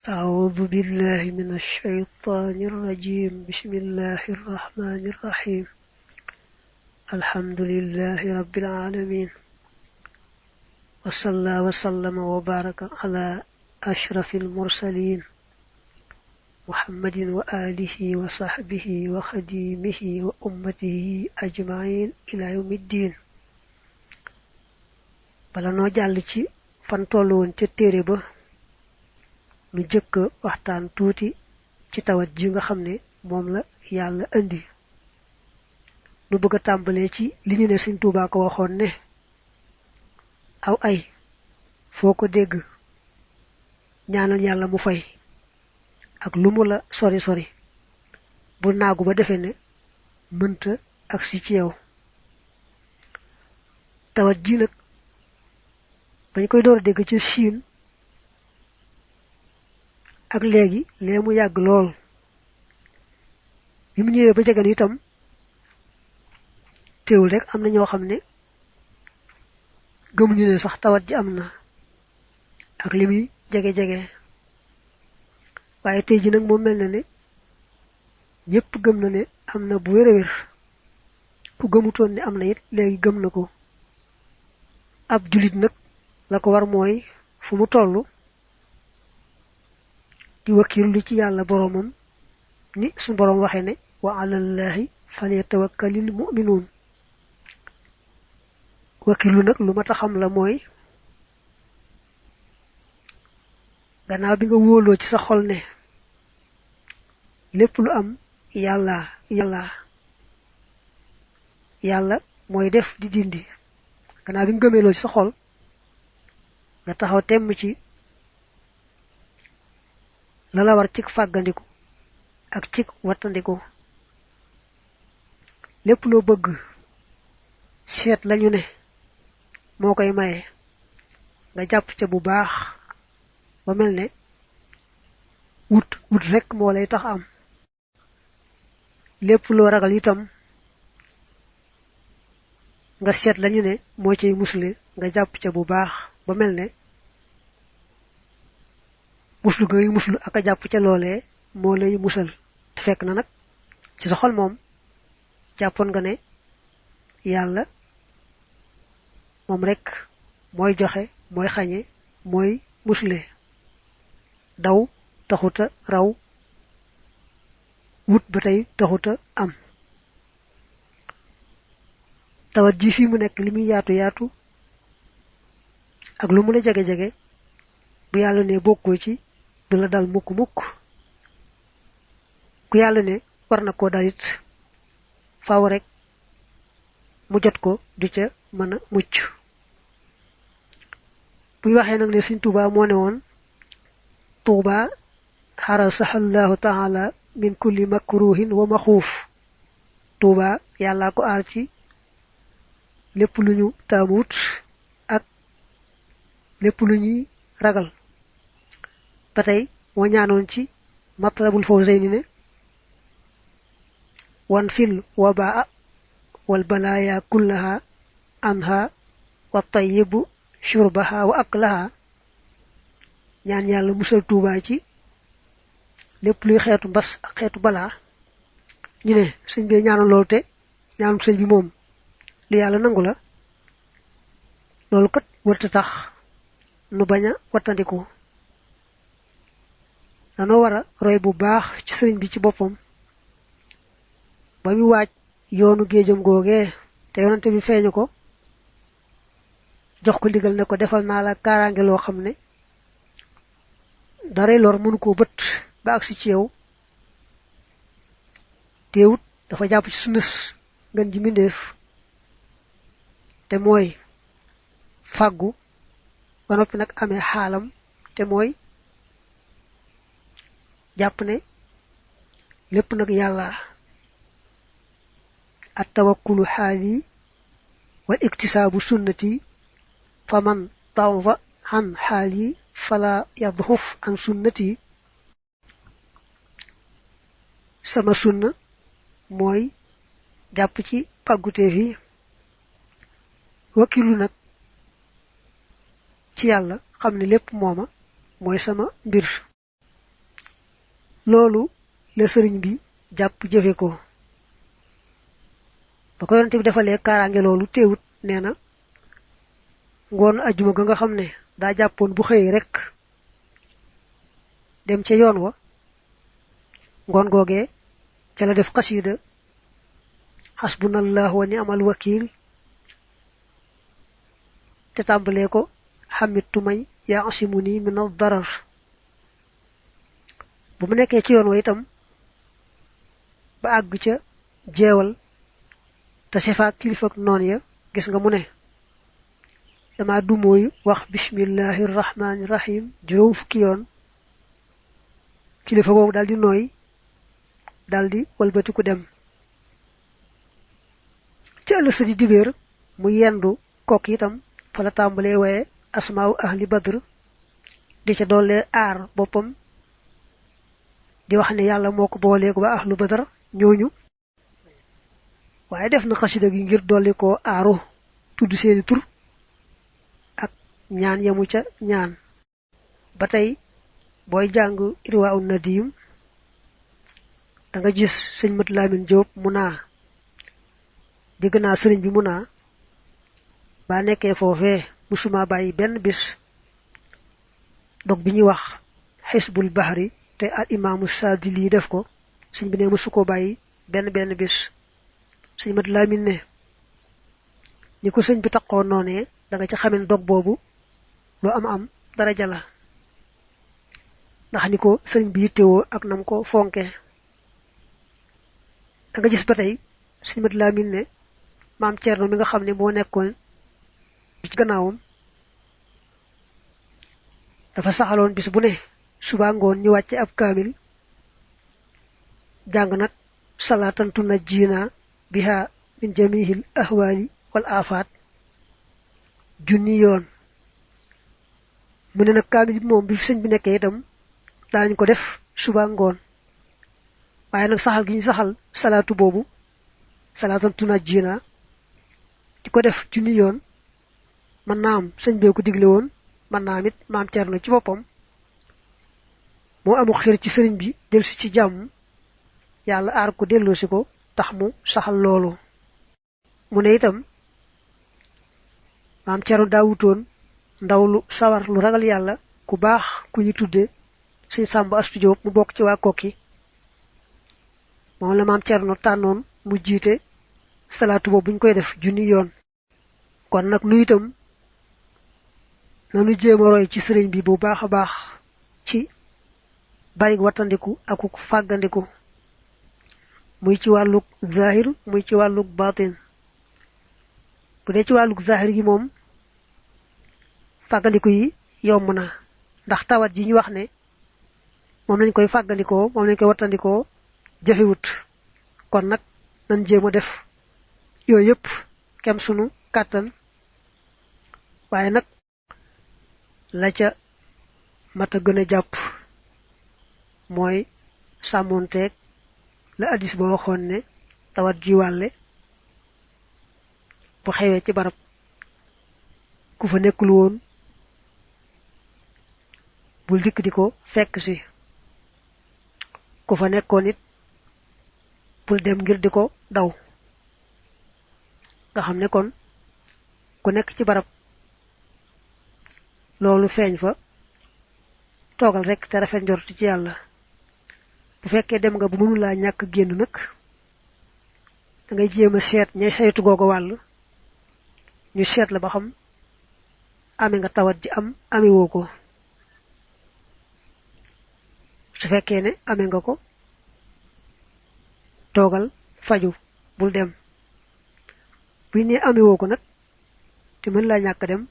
أعوذ بالله من الشيطان الرجيم. بسم الله الرحمن الرحيم. الحمد لله رب العالمين، وصلى وسلم وبارك على أشرف المرسلين محمد وآله وصحبه وخديمه وأمته أجمعين إلى يوم الدين. bala no jall ci fan tollu won ci téré ba nu jëkk waxtaan tuuti ci tawat ji nga xam ne moom la yàlla indi. nu bëgg a tàmbalee ci li ñu ne Sëriñ Tuubaa ko waxoon ne aw ay foo ko dégg ñaanal yàlla mu fay ak lu mu la sori sori bu naagu ba defe ne mënta ak si ci yow. tawat ji nag bañ koy door a dégg ci Chine ak léegi lee mu yàgg lool bi mu ñëwee ba jegan itam teewul rek am na ñoo xam ne gëmuñu ne sax tawat ji am na ak li muy jege-jege, waaye tey ji nag moom mel na ne ñépp gëm na ne am na bu wér a wér. ku gëmutoon ne am na it léegi gëm na ko. ab julit nag la ko war mooy fu mu tollu di wakkirlu ci yàlla boroomam ni su boroom waxe ne wa alallahi falyatawakkalil mu'minun. wakkirlu nag lu mata xam la mooy gannaaw bi nga wóoloo ci sa xol ne lépp lu am yàlla mooy def di dindi. gannaaw bi nga gëmeeloo ci sa xol nga taxaw temm ci la war cik fàggandiku ak cik wattandiku. lépp loo bëgg seet lañu ne moo koy maye nga jàpp ca bu baax ba mel ne wut rekk moo lay tax am. lépp loo ragal itam nga seet lañu ne moo cay musle nga jàpp ca bu baax ba mel ne muslu ngay muslu ak a jàpp ca loolee moo lay musal. te fekk na nag ci sa xol moom jàppoon nga ne yàlla moom rekk mooy joxe mooy xañe mooy musle. daw taxuta raw, wut ba tey taxuta am. tawat ji fi mu nekk li muy yaatu yaatu ak lu mu la jege jege bu yàlla ne bokkoo ci du la dal mukk mukk. ku yàlla ne war na koo dalit faaw rek mu jot ko du ca mën a mucc. buy waxee nag ne Sëriñ Tuubaa moo ne woon Tuubaa xarasahallahu taala min kulli makruhin wa maxuuf. Tuubaa yàllaa ko aar ci lépp lu ñu taamuut ak lépp lu ñuy ragal. ba tey moo ñaanoon ci Matlabul Fawzayni ne wan fil wabaa wal balaaya kullaha anha wa tayyibu shurbaha wa aklaha. ñaan yàlla musal Tuubaa ci lépp luy xeetu mbas ak xeetu balaa. ñu ne sëñ bi ñaanoon loolu te ñaanum sëñ bi moom lu yàlla nangu la. loolu kat wërta tax nu bañ a wattandiku. danoo war a roy bu baax ci sëriñ bi ci boppam ba mu waaj yoonu géejam googee te yonante bi feeñu ko jox ko ndigal ne ko defal naa la kaaraange loo xam ne daray lor mënu koo bët ba agsi ci yow. teewut dafa jàpp ci sunnas ngën ji mbindéef te mooy fàggu ba noppi nag amee xaalam te mooy jàpp ne lépp nag yàlla. at tawakkulu xaali wal iktisaabu sunnati faman tawwa an xaali fala yadxuf an sunnati. sama sunna mooy jàpp ci pàgguteef yi wakkilu nag ci yàlla xam ne lépp mooma mooy sama mbir. loolu le sëriñ bi jàpp jëfe ko ba ko yonent bi defalee kaaraange loolu teewut nee na ngoon ajjuma ga nga xam ne daa jàppoon bu xëyee rek dem ca yoon wa ngoon googee ca la def xasida hasbunallahu wa ni'mal wakil te tàmbalee ko xamittu may yaa asimuni min ad-darar bu mu nekkee ci yoon wa itam ba àgg ca jeewal te sefaak kilifak noon ya gis nga mu ne dama du mooy wax bismillahi rahmani rahim juróom fukki yoon kilifa googu daldi nooy daldi walbatiku dem ci ëllëg sa di dibéer mu yendu kokk itam fa la tàmbalee waye asmaaw ahli badr di ca doole aar boppam di wax ne yàlla moo ko booleegu ba ahlu badr ñooñu waaye def na xasida gi ngir dolli koo aaru tudd seeni tur ak ñaan yamu ca ñaan ba tey booy jàng irwaa nadim da nga gis sëñ Mat Lamin Jóob mu naa dégg naa sëriñ bi mu naa ba nekkee foofee musuma bàyyi benn bis dog bi ñuy wax xisbul bahri te al imaamu Saadili def ko sëñ bi ne mësu ko bàyyi benn bis sëñ Mat Lamin ne ni ko sëñ bi taqoo noonee da nga ci xamen dog boobu lu am daraja la ndax ni ko sëriñ bi yittewoo ak nam ko fonke da nga gis ba tey sëñ Mat Lamin ne maam Cerno mi nga xam ne moo nekkoon ci gannaawam dafa saxaloon bis bu ne suba ngoon ñu wàcce ab kaamil jàng nag salaatan tunajjina biha min jamihil ahwali wal afat junni yoon mu ne nag kaamil bi moom bi fi sëñ bi nekkee itam daanañ ko def suba ngoon waaye nag saxal gi ñu saxal salaatu boobu salaatan tunajjina di ko def junni yoon mën naa am sëñ bee ko digle woon mën naa am it maam Cerno ci boppam moo amu xir ci sëriñ bi dellusi ci jàmm yàlla aar ko delloosi ko tax mu saxal loolu mu ne itam maam Cerno daawutoon ndaw lu sawar lu ragal yàlla ku baax ku ñu tudde sëñ Sàmba Astu Jóob mu bokk ci waa Kokki moom la maam Cerno tànnoon mu jiite salaatu boobu buñ koy def junni yoon kon nag nu itam nanu jéem a roy ci sëriñ bi bu baax a baax ci bari wattandiku ak fàggandiku muy ci wàlluk zahir muy ci wàlluk batin bu dee ci wàlluk zahir gi moom fàggandiku yi yomb na ndax tawat ji ñu wax ne moom lañ koy fàggandikoo moom lañ koy wattandikoo jafewut kon nag nan jéem a def yooyu yëpp kem sunu kàttan waaye nag la ca mat a gën a jàpp mooy sàmmoonteeg la addis ba waxoon ne tawat ji wàlle bu xewee ci barab ku fa nekkul woon bul dikk di ko fekk si ku fa nekkoon it bul dem ngir di ko daw nga xam ne kon ku nekk ci barab loolu feeñ fa toogal rek te rafet njort ci yàlla bu fekkee dem nga bu mënulaa ñàkk génn nag da ngay jéem a seet ñay saytu googu wàll ñu seet la ba xam ame nga tawat ji am amewoo ko su fekkee ne ame nga ko toogal faju bul dem buy ne amewoo ko nag te mën laa ñàkk dem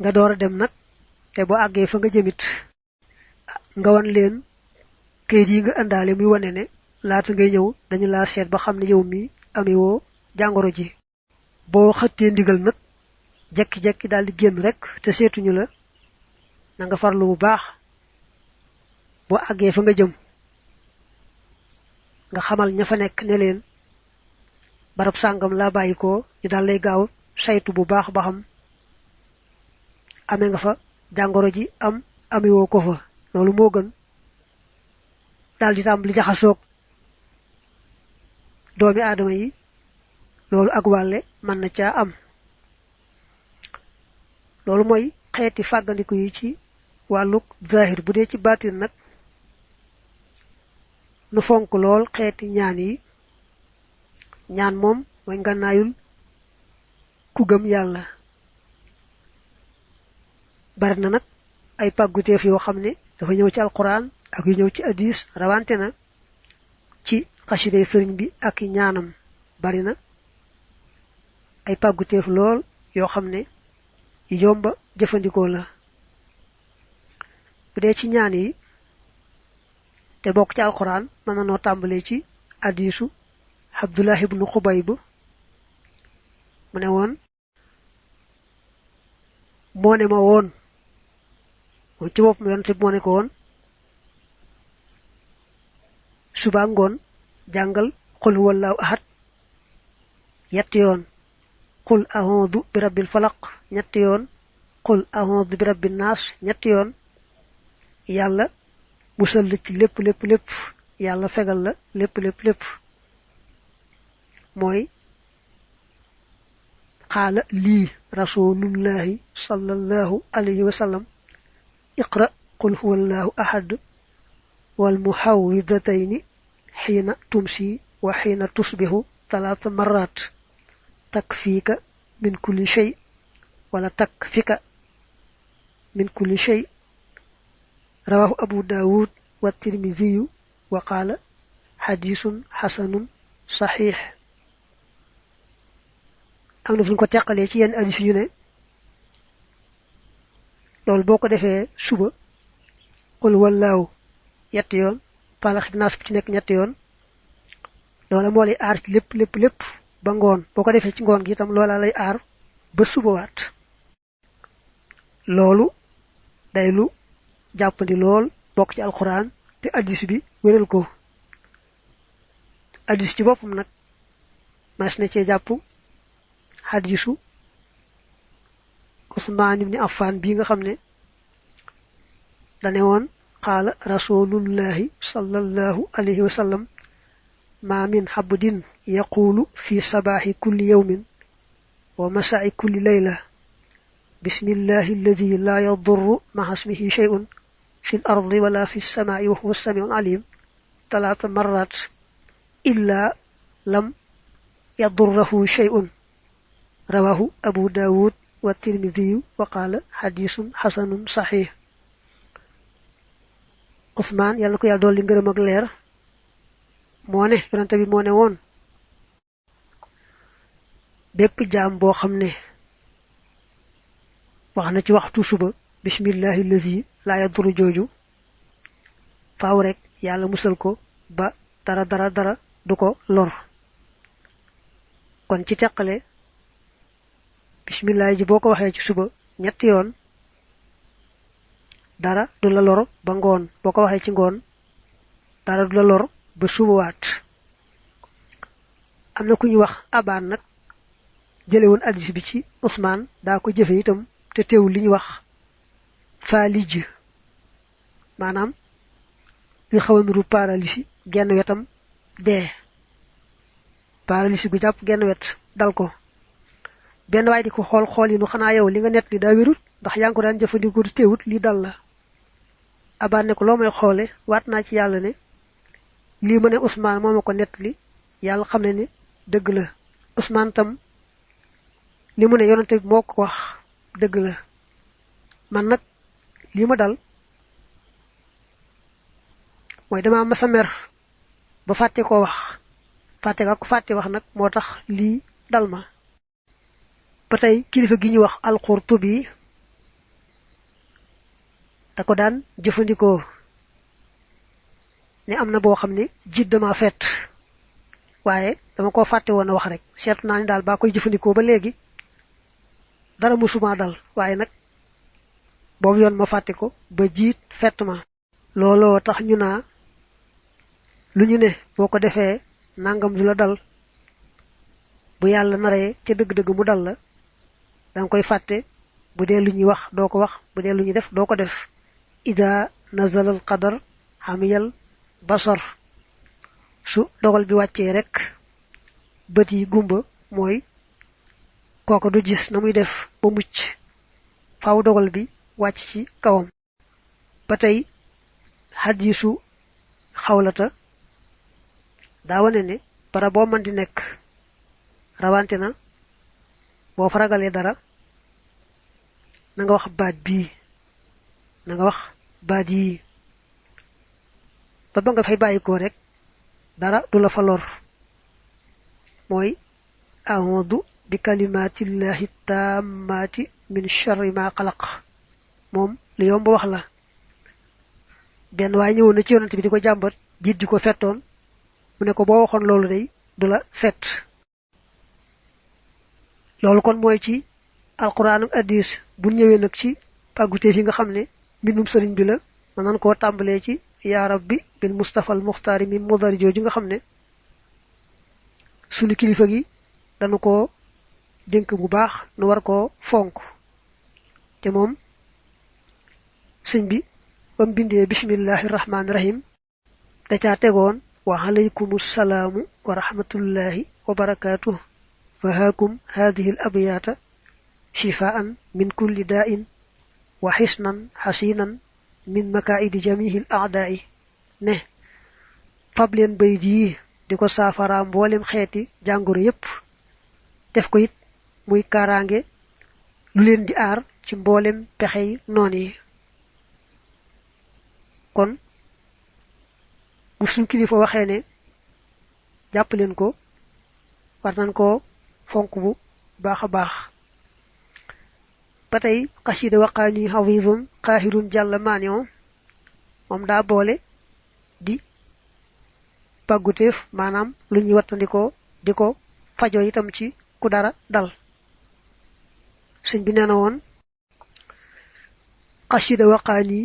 nga door a dem nag te boo àggee fa nga jëmit nga wan leen kayit yi nga àndaale muy wane ne laata ngay ñëw dañu laa seet ba xam ne yow mi amewoo jàngoro ji boo xëttee ndigal nag jekki-jekki daal di génn rek te seetuñu la na nga farlu bu baax boo àggee fa nga jëm nga xamal ña fa nekk ne leen barab sàngam laa bàyyi ko ñu daal lay gaaw saytu bu baax ba xam ame nga fa jàngoro ji am amewoo ko fa loolu moo gën dal di tambali jaxasoog doomi aadama yi loolu ak wàlle mën na caa am loolu mooy xeeti fàggandiku yi ci wàlluk zahir bu dee ci baatin nag nu fonk lool xeeti ñaan yi ñaan moom mooy ngànnaayul ku gëm yàlla bari na nag ay pàgguteef yoo xam ne dafa ñëw ci alquran ak yu ñëw ci hadis rawante na ci xasiday sëriñ bi ak ñaanam bari na ay pàgguteef lool yoo xam ne yu yomba jëfandikoo la bu dee ci ñaan yi te bokk ci alquran mën na noo tàmbalee ci hadisu Abdullah ibn Xubayb mu ne woon moo ne ma woon moom ci bopp mu yonte moo ne ko woon suba ngoon jàngal qul huwallahu ahad yetti yoon qul a'udhu bi rabbil falaq ñetti yoon qul a'udhu bi rabbin nas ñetti yoon yàlla musal la ci lépp lépp lépp yàlla fegal la lépp lépp lépp mooy qaala lii rasulullahi sallallahu alayhi wa sallam iqra qul huwallahu ahad wal muhawwidatayni xiina tumsi wa xiina tusbihu 3 marrat takfiika min kulli shay wala takfika min kulli shay rawahu abu daawud wa tirmidhiyu wa qaala xadiisun xasanun saxiix am na fu ñu ko teqalee ci yenn hadiis yu ne loolu boo ko defee suba qul wallaahu yetti yoon palax naas bu ci nekk ñetti yoon loola moo lay aar ci lépp lépp lépp ba ngoon boo ko defee ci ngoon gi itam loola lay aar ba suba waat loolu day lu jàppandi lool bokk ci alxuraan te hadiis bi wéral ko hadiis ci boppam nag mas na cee jàpp hadiisu Usmaan ibn Affan bii nga xam ne dane woon qaala rasulullahi sallallahu alayhi wa sallam ma min habdin yaqulu fi sabahi kulli yawmin wa masaa'i kulli layla bismillahi alladhi la yadurru ma'a ismihi shay'un fi al-ardi wala fi as-samaa'i wa huwa as-sami'ul 'alim 3 marrat illa lam yadurruhu shay'un rawahu abu dawud wa tirmidhi wa qala hadithun hasanun sahih Usmaan yàlla ko yàlla dolli ngërëm ak leer moo ne yonente bi moo ne woon bépp jaam boo xam ne wax na ci waxtu suba bismillahi allazi la yadurru jooju faaw rek yàlla musal ko ba dara du ko lor kon ci teqale bismillahi ji boo ko waxee ci suba ñetti yoon dara du la lor ba ngoon boo ko waxee ci ngoon dara du la lor ba subawaat am na ku ñu wax abaan nag jële woon hadiis bi ci Usmaan daa ko jëfe itam te teewul li ñu wax faalij maanaam li xaw a nuru paralysie genn wetam dee paralysie gu jàpp genn wet dal ko benn waay di ko xool yi nu xanaa yow li nga nett li daa wérut ndax yaa ngi ko daan jëfandikoo te teewut lii dal la abaan ne ko loo may xoole waat naa ci yàlla ne lii ma ne Usmaan moo ma ko nett li yàlla xam ne ne dëgg la Usmaan tam li mu ne yonante bi moo ko wax dëgg la man nag lii ma dal mooy dama masa mer ba fàtte koo wax fàtte nga ko fàtte wax nag moo tax lii dal ma ba tey kilifa gi ñu wax al-Qurtubi da ko daan jëfandikoo ne am na boo xam ne jiit dama fett waaye dama ko fàtte woon a wax rek seetu naa ni daal baa koy jëfandikoo ba léegi dara musuma dal waaye nag boobu yoon ma fàtte ko ba jiit fett ma looloo tax ñu naa lu ñu ne boo ko defee nangam du la dal bu yàlla naree ca dëgg-dëgg mu dal la danga koy fàtte bu dee lu ñuy wax doo ko wax bu dee lu ñuy def doo ko def ida nazala al qadar xamiyal basar su dogal bi wàccee rek bët yi gumba mooy kooka du gis na muy def ba mucc faaw dogal bi wàcc ci kawam ba tey hadisu xawlata daa wane ne bara boo man di nekk rawante na boo faragalee dara na nga wax baat bii na nga wax baat yi ba nga fay bàyyikoo rek dara du la fa lor mooy a'udhu bi kalimatillahi tammati min sharri ma xalaq moom lu yomb wax la benn waaye ñëwoon na ci yonent bi di ko jàmbat jiit di ko fettoon mu ne ko boo waxoon loolu day du la fett loolu kon mooy ci alquran ak hadis bu ñëwee nag ci pàggutee fi nga xam ne mbindum sëriñ bi la mën nan koo tàmbalee ci yaa rabbi bil mustafa al muxtaari mi mudari jooju nga xam ne sunu kilifa gi dañu ko dénk bu baax nu war koo fonk te moom sëñ bi bam bindee bismillahi rahmaani rahim da caa tegoon wa alaykumus salaamu wa rahmatullahi wa barakaatuh fa haakum haadihi al abyaata shifaan min kulli daa'in wa xisnan xasinan min makaa'idi jamiihil a'daa'i ne fab leen bayit yi di ko saafara mboolem xeeti jàngoro yépp def ko it muy kaaraange lu leen di aar ci mboolem pexey noon yi kon bu suñ kilifa waxee ne jàpp leen ko war nañ ko fonk bu baax a baax ba tey xasida waqaani hafizun qaahirun jàll maanion moom daa boole di pàgguteef maanaam lu ñuy wattandikoo di ko fajoo itam ci ku dara dal sëñ bi nee na woon xasida waqaani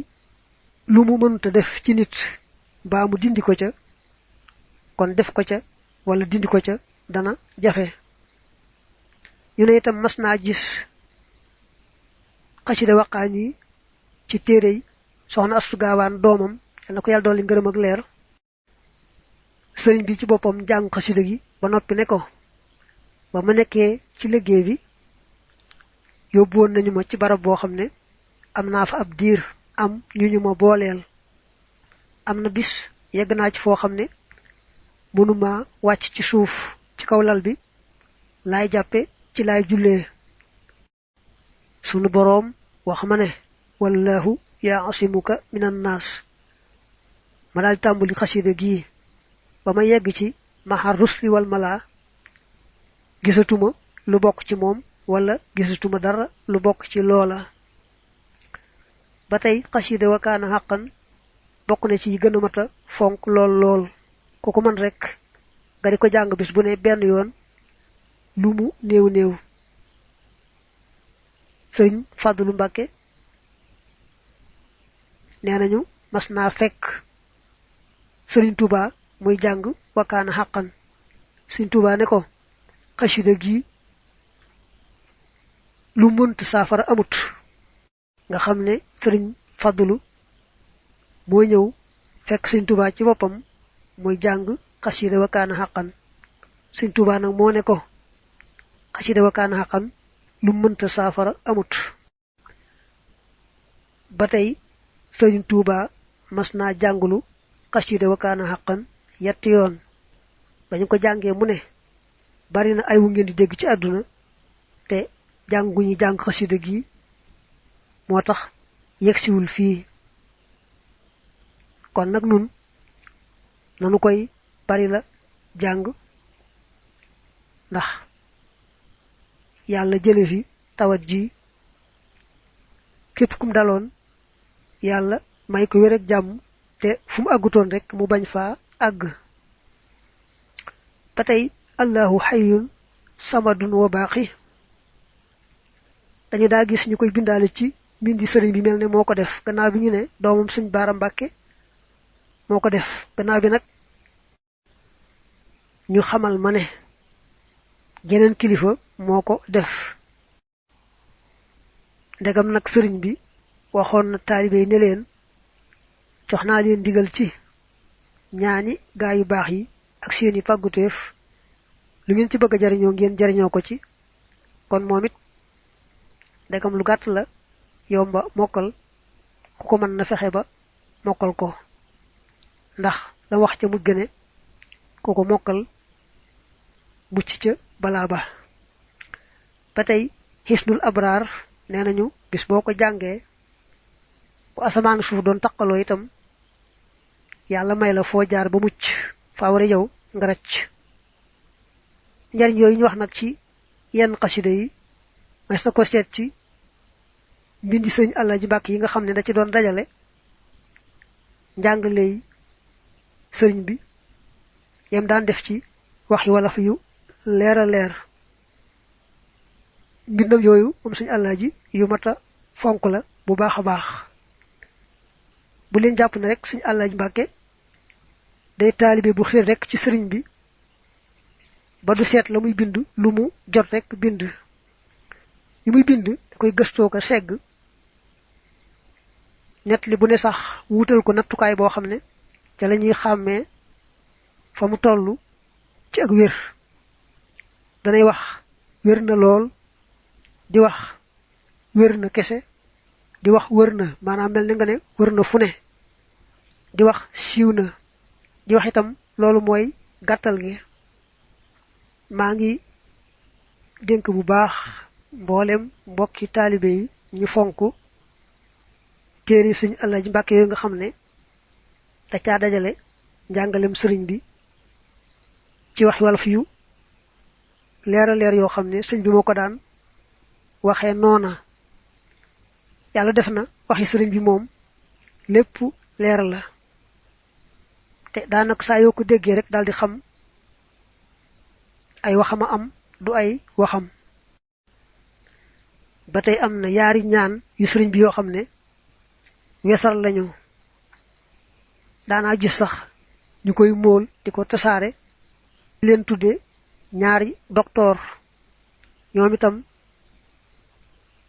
lu mu mënta def ci nit mbaa mu dindi ko ca kon def ko ca wala dindi ko ca dana jafe ñu ne itam mas naa gis xasida waqaani ci téerey soxna Astu Gaawaan doomam yal na ko yàlla dolli ngërëm ak leer sëriñ bi ci boppam jàng xasida gi ba noppi ne ko ba ma nekkee ci liggéey bi yóbbu woon nañu ma ci barab boo xam ne am naa fa ab diir am ñu ma booleel am na bis yegg naa ci foo xam ne mënuma wàcc ci suuf ci kaw lal bi laay jàppe ci laay jullee sunu boroom wax ma ne wallahu yaasimuka minan naas ma daal tàmbali xasida gii ba ma yegg ci mahar rusli wal malaa gisatuma lu bokk ci moom wala gisatuma dara lu bokk ci loola ba tey xasida wa kaana xaqan bokk na ci gën a mat a fonk lool lool ku ko mën rek nga di ko jàng bis bu ne benn yoon lu mu néew néew sëriñ Fàdlu Mbàkke nee nañu mas naa fekk sëriñ Tuuba muy jàng wa kaana xaqan sëriñ Tuuba ne ko xasida gi lu mënt saafara amut nga xam ne sëriñ Fàdlu moo ñëw fekk sëriñ Tuuba ci boppam muy jàng xasida wa kaana xaqan sëriñ Tuuba nag moo ne ko xasida wa kaana xaqan lu mënta saafara amut ba tey sëriñ Tuuba mas naa jàngulu xasida wa kaana xaqan yetti yoon dañu ko jàngee mu ne bari na ay wu ngeen di dégg ci àdduna te jànguñu jàng xasida gi moo tax yegsiwul fii kon nag nun nanu koy bari la jàng ndax yàlla jële fi tawat ji képp kum daloon yàlla may ko wér ak jàmm te fu mu àggutoon rek mu bañ faa àgg ba tey allahu xayyun samadun wa baaqi dañu daa gis ñu koy bindaale ci mbindi sëriñ bi mel ne moo ko def gannaaw bi ñu ne doomam sëñ Baara Mbàkke moo ko def gannaaw bi nag ñu xamal ma ne geneen kilifa moo ko def ndegam nag sëriñ bi waxoon na taalibe yi ne leen jox naa leen digal ci ñaani gaay yu baax yi ak seeni pàgguteef lu ngeen ci bëgg jariñoo ngeen jariñoo ko ci kon momit ndegam lu gàtt la yomba mokkal ku ko mën na fexe ba mokkal ko ndax la wax ca mu gëne ku ko mokkal mucc ca balaa ba ba tey hisnul abrar nee nañu bis boo ko jàngee ku asamaan suuf doon takkaloo itam yàlla may la foo jaar ba mucc faa war yow nga racc njariñ yooyu ñu wax nag ci yenn xasida yi mas na ko seet ci mbindi sëñ Alaaji Mbàkke yi nga xam ne da ci doon dajale njàngaley sëriñ bi yam daan def ci waxi wolof yu leer a leer mbindam yooyu moom sëñ Alaaji yu mata fonk la bu baax a baax bu leen jàpp ne rek sëñ Alaaji Mbàkke day taalibe bu xiir rek ci sëriñ bi ba du seet la muy bind lu mu jot rek bind yi muy bind da koy gëstoo ko segg net li bu ne sax wutal ko nattukaay boo xam ne ca la ñuy xàmmee fa mu toll ci ak wér danay wax wér na lool di wax wér na kese di wax wér na maanaam mel ni nga ne wér na fu ne di wax siiw na di wax itam loolu mooy gàttal gi maa ngi dénk bu baax mboolem mbokki taalibe yi ñu fonk téere sëñ Alaaji Mbàkke yooyu nga xam ne da caa dajale njàngalem sëriñ bi ci wax wolof yu leer a leer yoo xam ne sëñ bi moo ko daan waxee noona yàlla def na waxi sëriñ bi moom lépp leer la te daanaka saa yoo ko déggee rek daal di xam ay waxama am du ay waxam ba tey am na yaari ñaan yu sëriñ bi yoo xam ne wesal lañu daanaa gis sax ñu koy móol di ko tasaare leen tudde ñaari docteur ñoom itam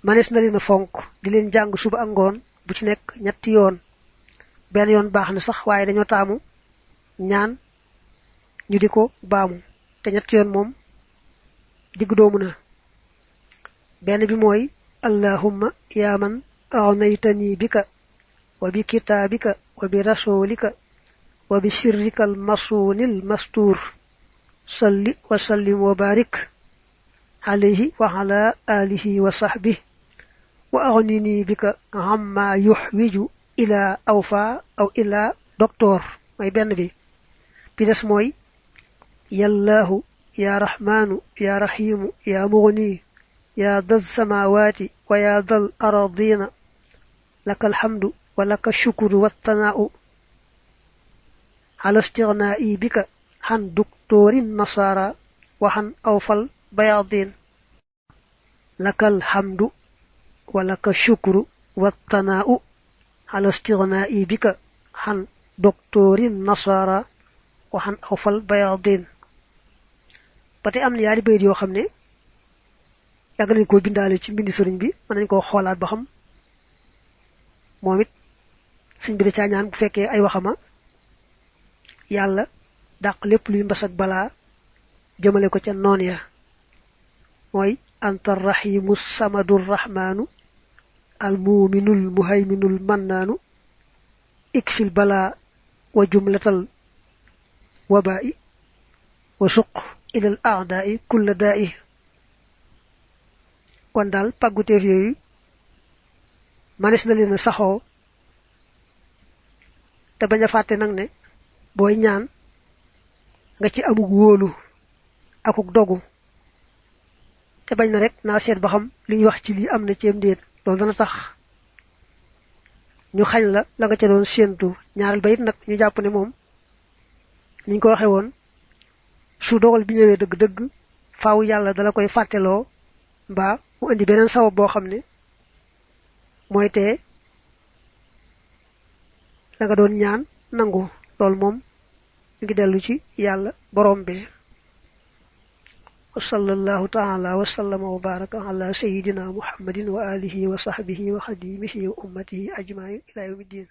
manes na leen a fonk di leen jàng suba ak ngoon bu ci nekk ñetti yoon benn yoon baax na sax waaye dañoo taamu ñaan ñu di ko baamu te ñetti yoon moom digg doomu na benn bi mooy allahumma yaa man aghnaytani bika wa bi kitaabika wa bi rasulika wa bi sirrika al masunil mastur salli wa sallim wa barik alayhi wa ala alihi wa sahbihi wa aghnini bika amma yuhwiju ila awfa aw ila docteur mooy benn bi des mooy yallahu ya rahmanu ya rahimu ya mughni ya dal samawati wa ya dal aradina lakal hamdu wa laka shukru wa thana'u ala istighna'i bika han doktorin nasara wa han awfal bayadin lakal hamdu wa laka shukru wa thana'u ala istighna'i bika han doktorin nasara wa han awfal bayadin pate am na yaari bayit yoo xam ne yàgg nañ ko bindaale ci mbindi sëriñ bi mën nañ koo xoolaat ba xam moom it sëriñ bi da caa ñaan bu fekkee ay waxama yàlla dàq lépp luy mbas ak balaa jëmale ko ca noon ya mooy anta rahimu samadu rahmanu al muminul muhayminul mannaanu ikfil balaa wa jumlatal waba'i wa suq ilal a'da'i kulla da'i kon daal pàgguteef yooyu manes na leen a saxoo te bañ a fàtte nag ne booy ñaan nga ci amug wóolu akuk dogu te bañ na rek naa seet ba xam li ñu wax ci lii am na ceem déet loolu dana tax ñu xañ la la nga ca doon séentu ñaaral ba it nag ñu jàpp ne moom niñ ko waxe woon su dogal bi ñëwee dëgg-dëgg faaw yàlla dala koy fàtteloo mbaa mu indi beneen sabab boo xam ne mooy tee la nga doon ñaan nangu loolu moom ngi dellu ci yàlla borom bi wa sallallahu ta'ala wa sallama wa baraka ala sayyidina muhammadin wa alihi wa sahbihi wa khadimihi wa ummatihi ajma'in ila yawmiddin